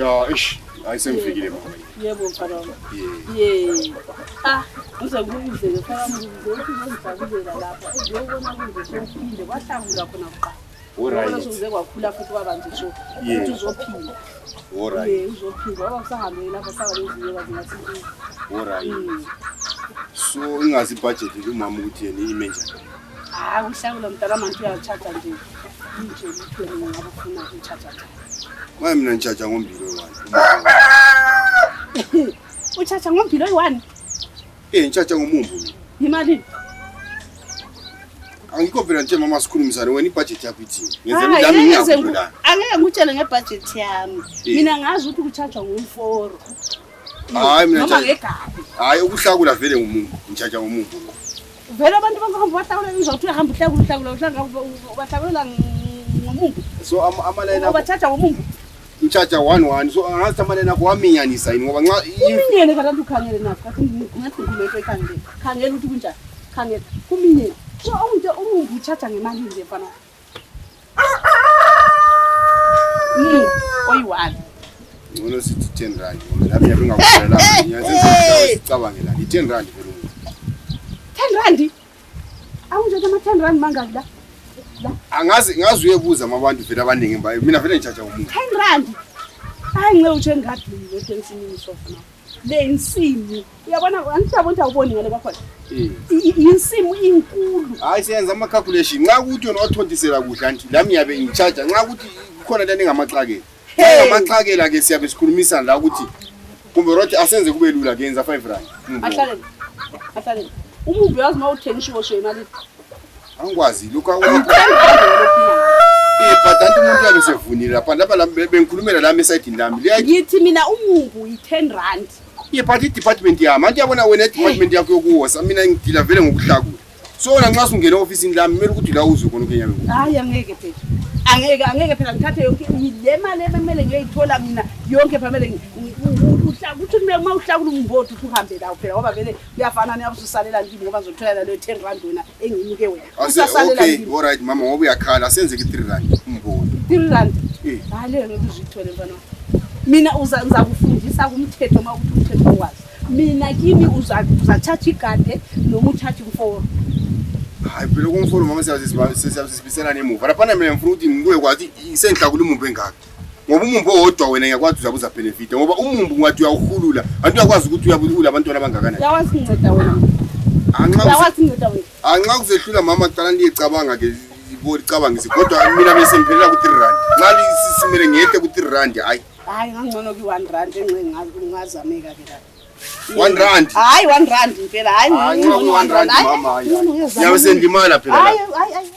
Ya, eish, hayi sengifikile mama. Yebo mfana wami. Yeah. Ye. Ah, uze kuze mfana wami ukuthi uzozijabulela lapha. Uzobona kuze sophinde kwahlangula khona kuqala. Ubona Alright. sokuze kwakhula futhi kwaba nje so. Yeah. Ukuthi uzophinda. Alright. Ye, uzophinda. Ngoba kusahambe lapha saba lezinye bazingathi. Alright. So ingazi budget umama ukuthi yena ime njani. Hayi uhlangula mntana manje uyatshaja nje. Nje ukuthi wena ngabe ufuna ukutshaja njani. Manje mina ngitshaja ngombili oyi-one. Utshaja ngombili oyi-one. Eh, ngitshaja ngomumbu mina. Yimalini? Angikho phela nje mama sikhulumisane wena ibudget yakho ithini? Ngenzela Hayi, ukuthi nami angeke ngingakudlulanga. angeke ngikutshele ngebhajethi yami. Eh. Mina ngazi ukuthi kutshajwa ngomforo. Hayi mina Noma ngitshaja. ngegabi. Hayi ukuhlakula vele ngomumbu. Ngitshaja ngomumbu. Vele abantu bangahamba bahlakula ngizwa ukuthi uyahamba uhlakula uhlakula uhlakula bahlakulela ngomumbu. So ama line akho Ubatshaja ngomumbu. ngitshaja 1 1. So angazi ama line akho waminyanisa yini ngoba nxa Kuminyene kanti ukhangele nakho. Kathi ngathi ngikhuluma into ekhangele. Khangela ukuthi kunjani. Khangela. Kuminyene. So umuntu umumbu utshaja ngemali nje mfana. Umumbu oyi-one. Ngcono sithi 10 rand ngoba nami ngiyabe ngakudlula lapha. Ngiyazenza sicabange la. I-10 rand vele umuntu. 10 rand. Awunje ama 10 rand mangaki la? Angazi ngazi uyebuza abantu vele abaningi mba mina vele ngitshaja ngomuntu. 10 rand. Hayi ngeke utsho engadini le ensimini sofa na. Le insimu. Uyabona angithi uyabona ukuthi awuboni ngale kwakhona. Eh. Insimu inkulu. Hayi siyenza ama calculation. Nxa kuthi wena wathontisela kuhle anti lami ngiyabe ngitshaja nxa kuthi kukhona lento engamaxakela. Hey. Ngamaxakela ke siyabe sikhulumisana la ukuthi kumbe rothi asenze kube lula ke yenza 5 rand. Umbu. Ahlalele. Ahlalele. Umumbu uyazi uma uthenga ishiwo imali. Angikwazi lokho akukho. Eh but anti umuntu uyabe sevunile lapha lapha lami bengikhulumela lami esayidini lami. Liya Ngithi mina umumbu yi-10 rand. Yeah, but i-department yami anti yabona wena i-department yakho yokuwosa mina ngidila vele ngokuhlakula. So wena nxa usungena e-ofisini lami kumele ukuthi la uzwe khona ukenyabe. Hayi angeke phela. Angeke angeke phela ngithathe yonke le mali ebemele ngiyoyithola mina yonke phela kumele ukuthi kumele uma uhlakula umbothi uthi uhambe lawo phela ngoba vele kuyafana nawe ususalela kimi ngoba ngizothola leyo 10 rand wena enginike wena. Usasalela Okay, kimi. all right mama ngoba uyakhala asenze ke 3 rand umbono. 3 rand. Eh. Hayi leyo ngeke uzuyithole mfana wami. Mina uza ngizakufundisa kumthetho uma ukuthi umthetho uwazi. Mina kimi uza uzathatha igade noma uthathe umforo. Hayi phela kumfolo mama siyazisibisela nemuva. Lapha mina ngifuna ukuthi ngibuye kwazi sengihlakula umumbu engaka. Ngoba umumbu owodwa wena ngiyakwazi uzabe uza benefit ngoba umumbu ngathi uyawuhulula anti uyakwazi ukuthi uyabe ulabantwana abangakanani. Uyakwazi ukunceda wena. Anxa Uyakwazi ukunceda wena. anxa kuzehlula mama qala niyecabanga ke licabangise kodwa mina bese ngiphelela ku 3 rand. Nxa simele ngehle ku 3 rand hayi. Hayi ngangcono ki-1 rand engxengazameka ke la. 1 rand. Hayi 1 rand impela hayi Hayi nxa ku 1 rand mama hayi. Ngiyabe sendimala phela la. Hayi hayi hayi.